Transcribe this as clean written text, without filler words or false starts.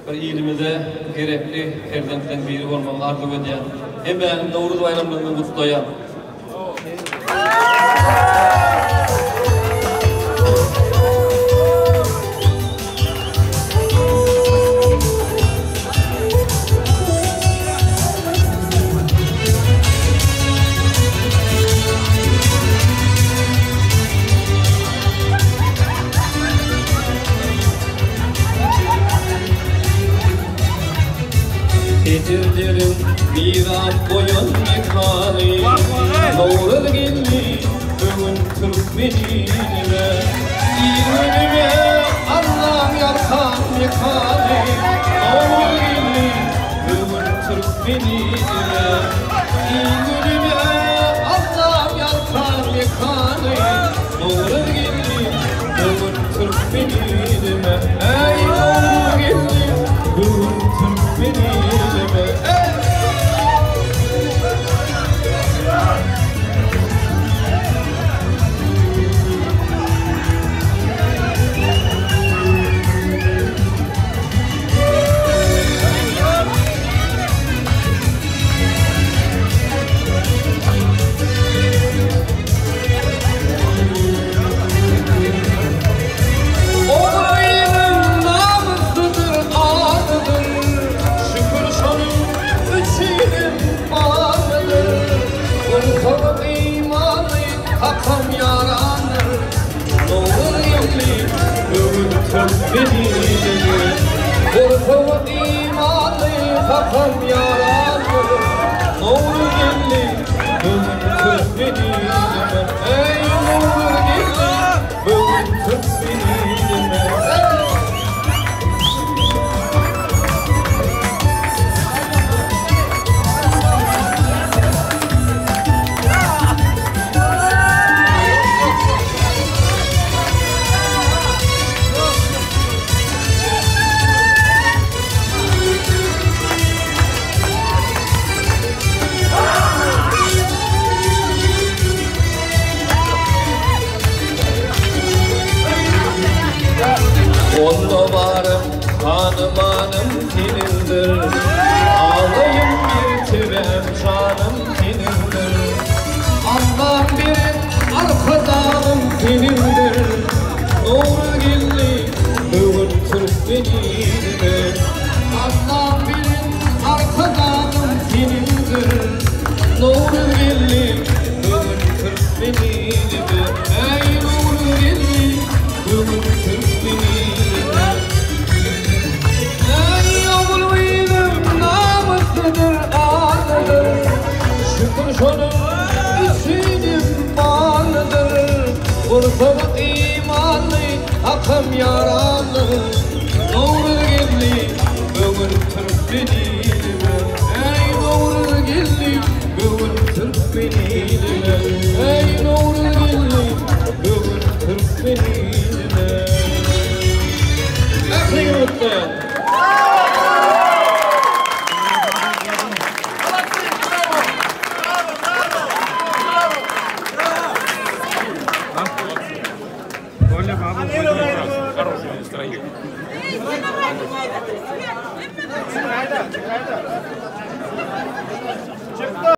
bir ilimize gerekli perzentleň biri bolmagyňy arzuw edýän. Hemmäňizi Nowruz baýramyňyz bilen gutlaýan. Ejizleriň miras goýan mekany, Nowruz geldi bu gün türkmen iline. Il-günüme Allaň ýalkan mekany, Nowruz geldi bu gün türkmen iline. Il-günüme Allaň ýalkan mekany, Nowruz geldi bu gün türkmen ilime. Eý, Nowruz geldi bu gün türkmen ilime. Eý! Ogrynyň namysydyr, adydyr, Şükür şonuň üçinem bardyr. Gursagy imanly kakam ýarandyr, Nowruz geldi bu gün türkmen iline. Gursagy imanly kakam ýarandyr, Nowruz geldi bu gün türkmen iline. Eý, Nowruz geldi bu gün türkmen iline. Eý! Onda barym, hanymanym seniňdir, Alayym mertebäm, janym seniňdir. Allam beren arkadagym seniňdir, Nowruz geldi bu gün türkmen iline. Allam beren arkadagym seniňdir, Nowruz geldi bu gün türkmen iline. Eý, Nowruz geldi bu gün türkmen iline. Eý, ogul-gyzym namyslydyr, arlydyr, Şükür şonuň üçinem barlydyr. Gursagy imanly, hakam ýaranly, Nowruz geldi bu gün türkmen iline.